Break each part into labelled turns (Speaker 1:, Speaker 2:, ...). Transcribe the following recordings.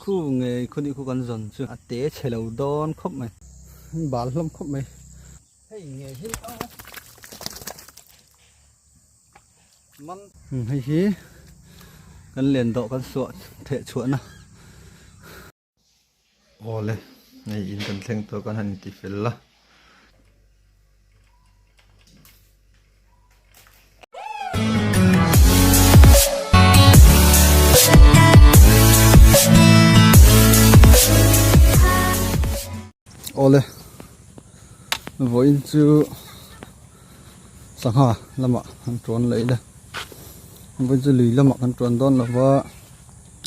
Speaker 1: Khu ngei khu nih khu kan zawn chu a te chhe lo dawn khawp mai. An bal hlawm khawp mai. Hei ngei hi a man. Hei hi kan len dawh kan suah theh chhuahna. Awle hei in kan thleng tawh kan han inti fel a. Awle vawiin chu sangha lamah kan tuan leh ila vawiin chu lui lamah kan tuan dawn lova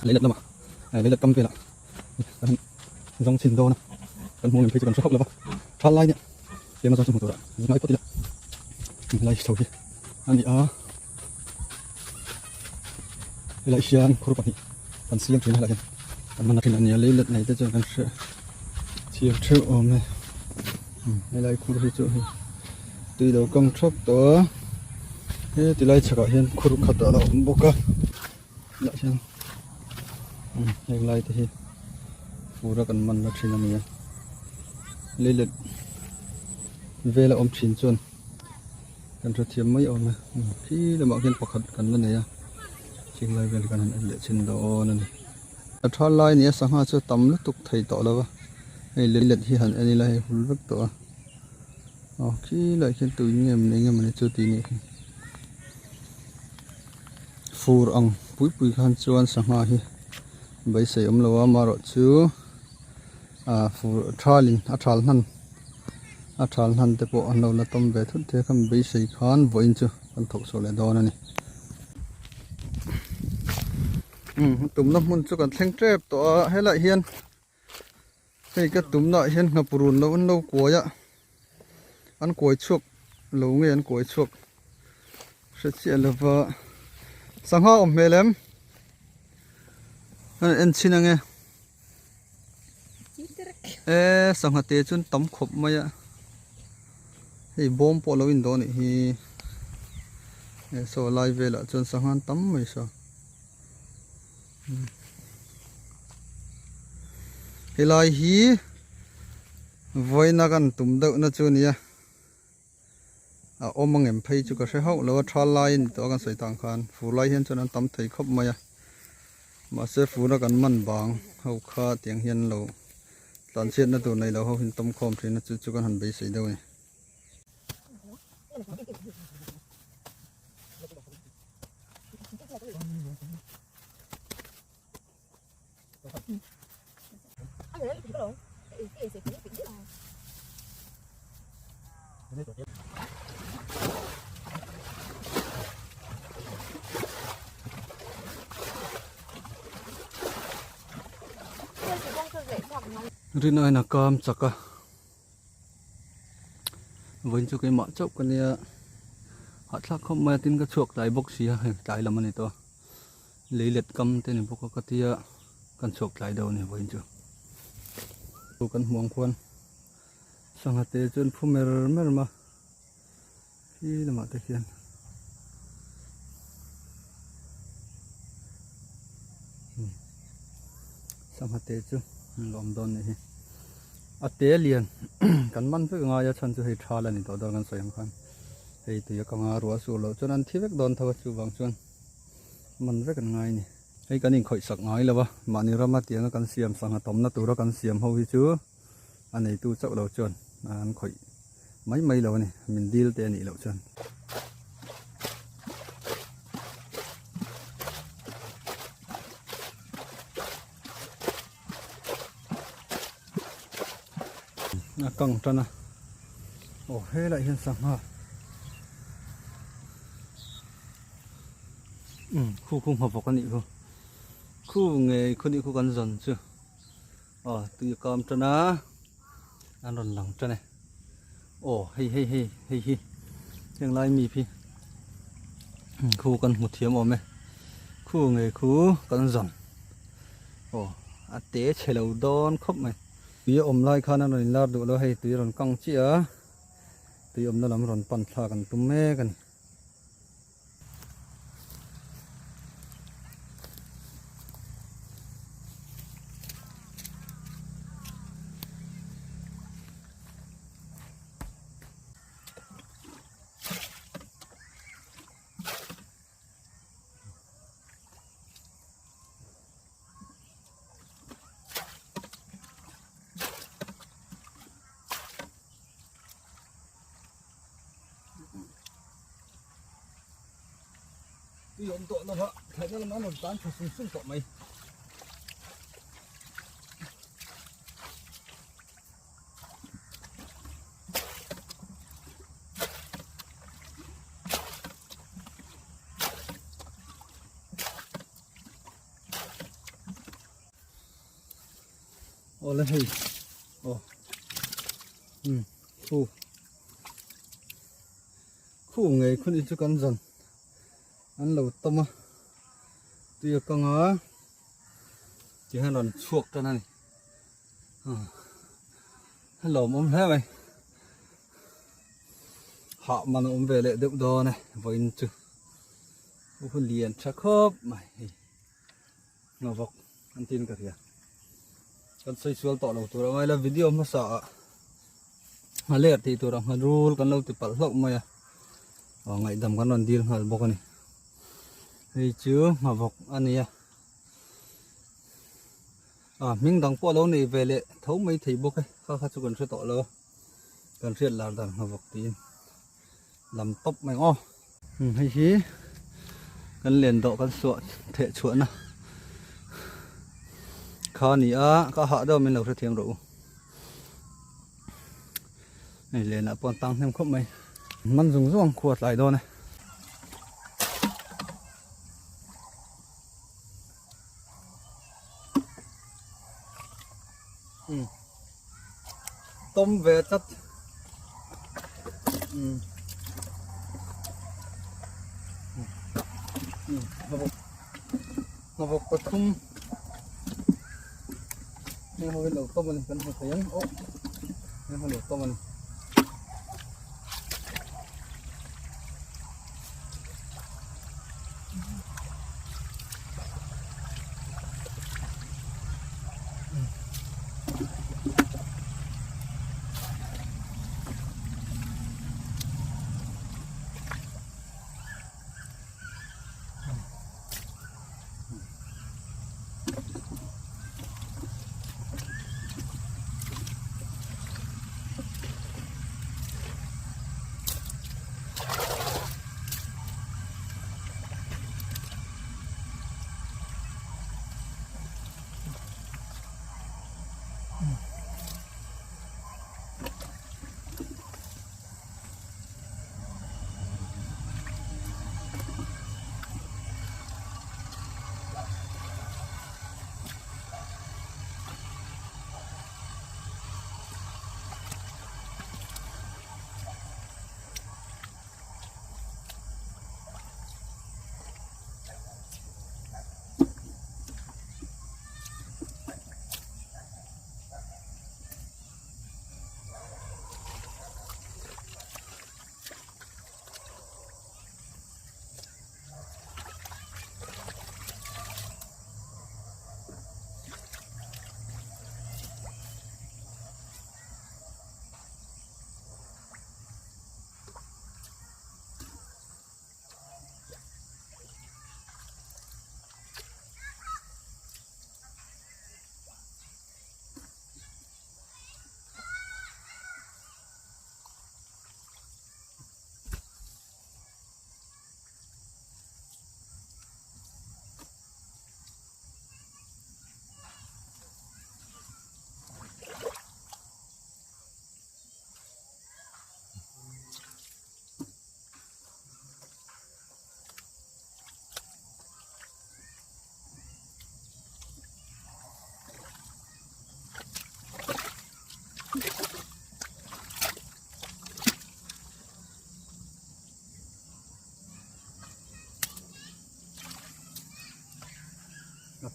Speaker 1: lei lamah lei lam velah kan zawng chhin dawn a kan hmuh ngem phei chu kan hre hauh lova thal lai nia tlem a zawng chu hmu turah ngai phawt ila helai chho hi a ni a helai hian khur pahnih kan siam thin a helai hian kan hman na thin a ni a lei let nei te chuan kan hre chhiar theuh awm e helai khur hi chu hei tui lo kang thap tawh a he tilai chhakah hian khur khat a la awm bawk a. Lah hian heng lai te hi fur a kan man na thin a ni a leilet vel a awm thin chuan kan hrethiam mai awm e khi lamah khian pakhat kan la nei a ching lai vel hi kan han en leh chhin dawn a ni a tha lai a ni a sangha chu a tam lutuk thei tawh lo va hei leilet hi han en ila hei hul vek tawh a aw khi lai khian tui nge maw ni eng emaw ni chu tih nih hi. Fur ang pui pui khan chuan sangha hi beisei awm lo a amaherawh chu ah fur thalin a thal hnan a thal hnan te pawh an lo la tawm ve thut thei a khan beisei khan vawiin chu kan thawk chhuah leh dawn a ni. Umm tumna hmun chu kan thleng tep tawh a helaiah hian hei ka tumna ah hian nghapurun lo an lo kuai a an kuai chhuak lo nge an kuai chhuak hre chiah lova sangha awm hmel em an en chhin ange e sangha te chu an tam khawp mai a hei bawm pawh lo in dawn anih hi e saw lai velah chuan sangha an tam mai saw. Helai hi vawiina kan tum deuh na chu nia a awm ang em phei chu ka hre hauh lo a thal lai a ni tawh a kan sawi tang khan fur lai hian chuan an tam thei khawp mai a mahse fur a kan man bang ho kha tiang hian an lo tlanchhiatna tur nei lo ho hi an tawm khawm thin a chu chu kan han beisei deuh a ni. Rin aiin a kam chak a. Vawiin chu keimah chauh ka nia hahthlak khawp mai a tin ka chhuak tlai bawk si a hei tlai lam a ni tawh a leilet kam te ni bawk a ka tia kan chhuak tlai deuh a ni vawiin chu kan hmuh ang khuan sangha te chu an phu mer mer mai a khi lamah te khian sangha te chu an lo awm dawn a nih hi a te lian kan man vek angai a chhan chu hei thal a ni tawh dawn kan sawi ang khan hei tui a kang a ruah a sur loh chuan an thi vek dawn tho a chuvang chuan man vek an ngai a ni hei kan inkhawih sak ngai lo a mahni rama tianga kan siam sangha tawmna tura kan siam ho hi chu a neitu chauh lo chuan an khawih mai mai lo a ni min dil te a nih loh chuan. A kang tan a aw helaiah hian sangha umm khu khu hmabawk a nih khu khu ngei khu nih khu kan zawn chu. Aw tui a kam tan a an rawn lang tan e aw hei hei hei hei hi heng lai mi phi khu kan hmu thiam awm e khu ngei khu kan zawn aw a te chhe lo dawn khawp mai tui a awm lai khan an rawn inlar duh lo hei tui a rawn kang chiah a tui awmna lam rawn pan thlak an tum mek a ni. Tui awm tawh lova thlai na lamah an rawn tan tha sung sung tawh mai. Awle hei aw um khu khu ngei khun hi chu kan zan an lo tam a tui a kang a tihian rawn chhuak tan a ni a lawmawm hle mai hah man a awm ve leh deuh dawn e vawiin chu hun lian tha khawp mai hei ngawvawk an tin ka hria kan sawi sual tawh lo tur a ngai la video hmasa ah nghaler tih tur a ngharul kan lo ti palh hlauh mai a aw ngaihdam kan rawn dil nghal bawk a ni hei chu nghavawk a ni a a hming dang pawh a lo nei ve leh tho mai thei bawk e kha kha chu kan hre tawh lo a kan hriat lar dan nghavawk tiin lam tawp mai ang aw. Hei hi kan len dawh kan suah theh chhuahna kha a ni a ka hah deuh min lo hrethiam rawh u hei lenah pawh an tang hnem khawp mai man zung zung ang khua a tlai dawn e. Tawm ve tlat umm hnawk pathum heng ho hi lo tawm a ni kan hmu thei ang aw heng ho lo tawm a ni.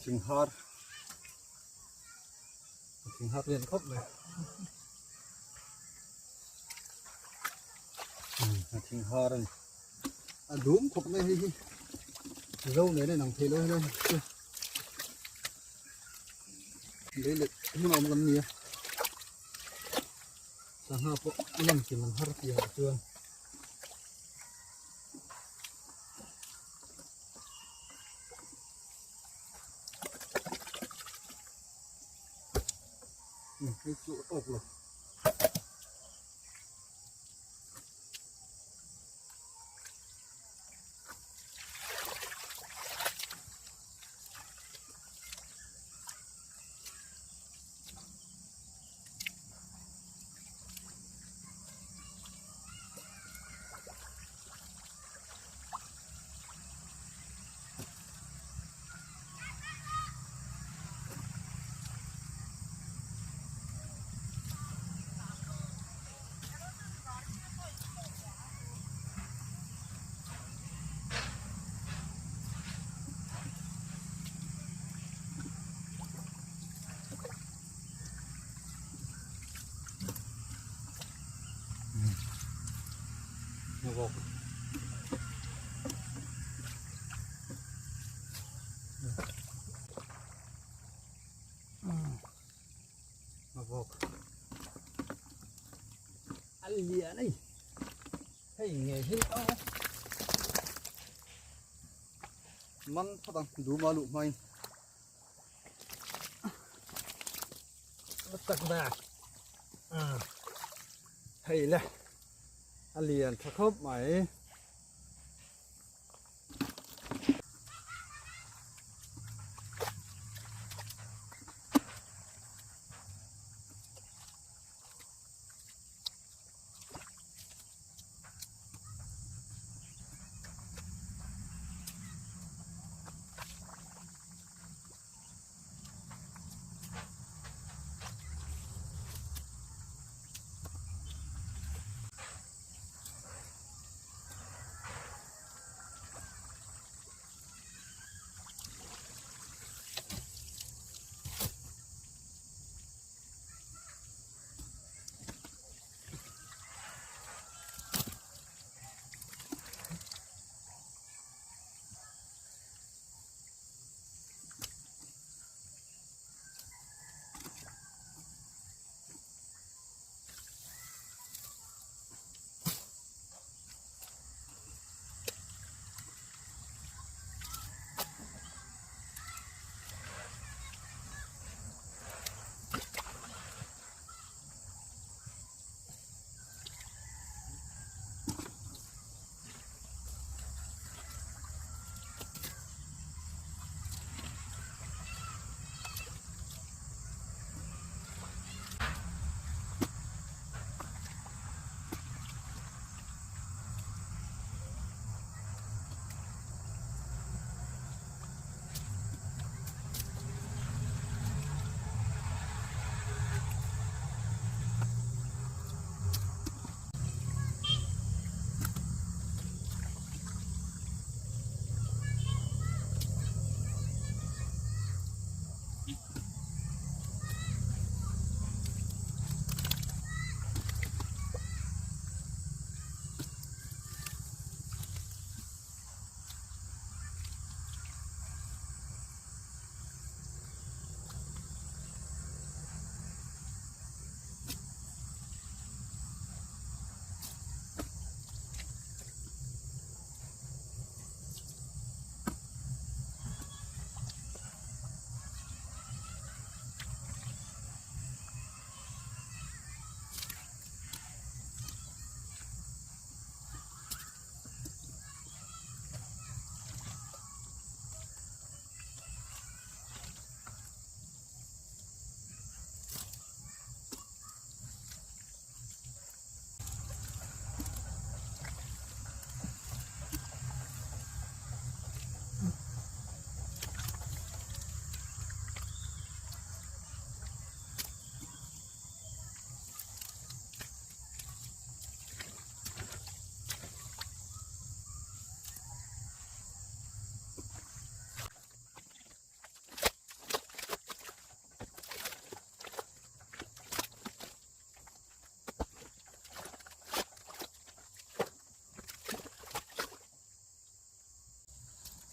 Speaker 1: Thing har thing har lian khawp mai a thing har a ni a dum khawp mai hei hi zo nen a inang thei lo helai chu lei leh hmun a awm kan ni a sangha pawh a lan kim an har tih ah chuan. Hei chu a tawk lo. Nghavawk. Nghavawk. A lian a ni. Hei ngei hi a man phawt ang dum a luh hmain. Tak ba. Hei le a lian tha khawp mai.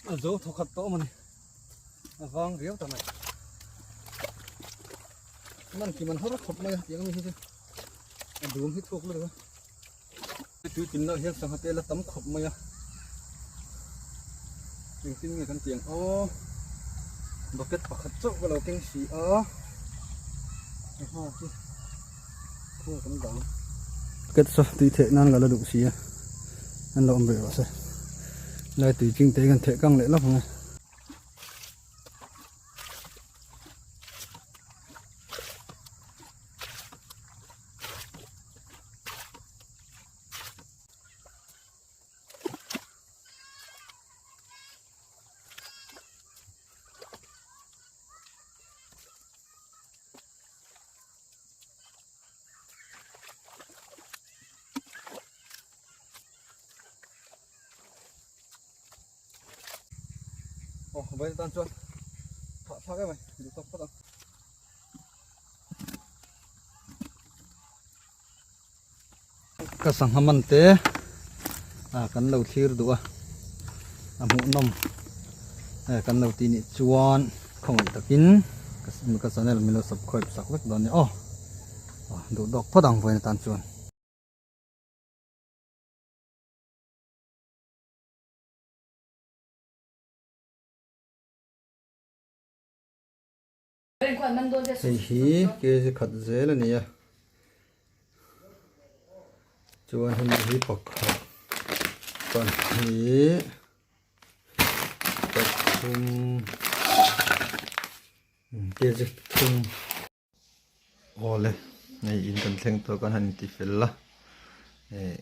Speaker 1: A zo thawkhat tawh a ni a vang riau ta mai man ki man har khawp mai a tiang ami hi chu a dum hi chhuak lutuk a tui tin lah hian sangha te la tam khawp mai a engtin nge kan tiang aw bucket pakhat chauh ka lo keng si a sangha chu khaw kan dang bucket saw tui theh nan ka la duh si a an lo awm rih rawh se lai tui ching te kan theh kang leh lawk ang e. Aw vawiin atan chuan thah thlak em mai duh tawk phawt ang. Ka sangha man te kan lo thlir duh a a hmuhnawm kan lo tih nih chuan khawngaih takin ka channel min lo subscribe sak vek dawn nia aw duh dawk phawt ang vawiin atan chuan. Hei hi kg khat zel a ni a chuan hemi hi pakhat pahnih pathum kg thum. Awle hei in kan thleng tawh kan han inti fel a eh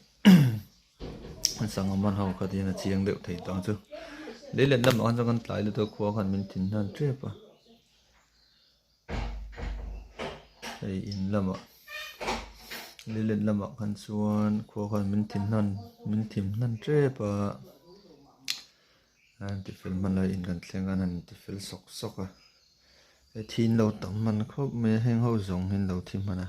Speaker 1: an sangha man ho kha tihian a chiang deuh thei tawh ang chu lei let lamah khan chuan kan tlai lutuk a khua khan min thin hnan tep a hei in lamah lei let lamah khan chuan khua khan min thin hnan min thim hnan tep a an inti fel hman lai in kan thleng a an han inti fel sawk sawk a. He thi in lo tam hman khawp mai a heng ho zawng hi an lo thi hman a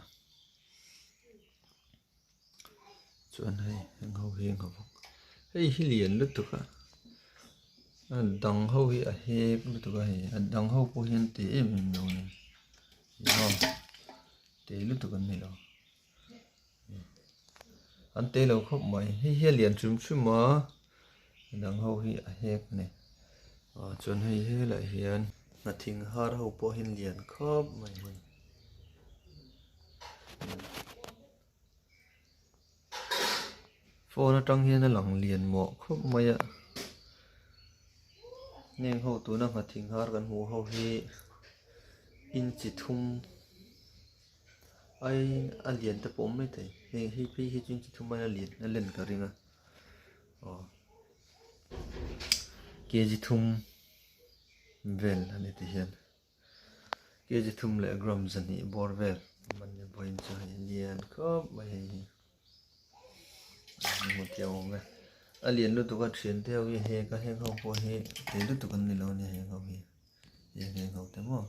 Speaker 1: chuan hei heng ho hi engah bawk hei hi lian lutuk a a dang ho hi a hek lutuk a hei a dang ho pawh hian te em em lo a ni aw te lutuk an ni lo an te lo khawp mai hei hi a lian hrim hrim a a dang ho hi a hek a ni ah chuan hei helaiah hian hnathing har ho pawh hi an lian khawp mai hei phone atang hian a lang lian mawh khawp mai a heng ho tuna hnathing har kan hmuh ho hi inchi thum. Ai a lian te pawh awm mai thei hei hei phei hi chu inchi thum aia lian a len ka ring a aw kg thum vel a ni ti hian kg thum leh gram zahnih bawr vel man ni vawiin chu hei lian khawp mai hei hi hmu thiam awm e a lian lutuk a thian te ho hi hek a heng ho pawh hi thei lutuk an ni lo a nia heng ho hi heng ho te maw.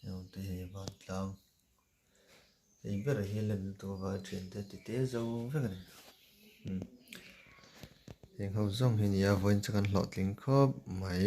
Speaker 1: Heng te hi vantlang hei berah hian lan lutuk avanga thian te ti te zo vek a ni heng ho zawng hi a nia vawiin chu kan hlawhtling khawp mai.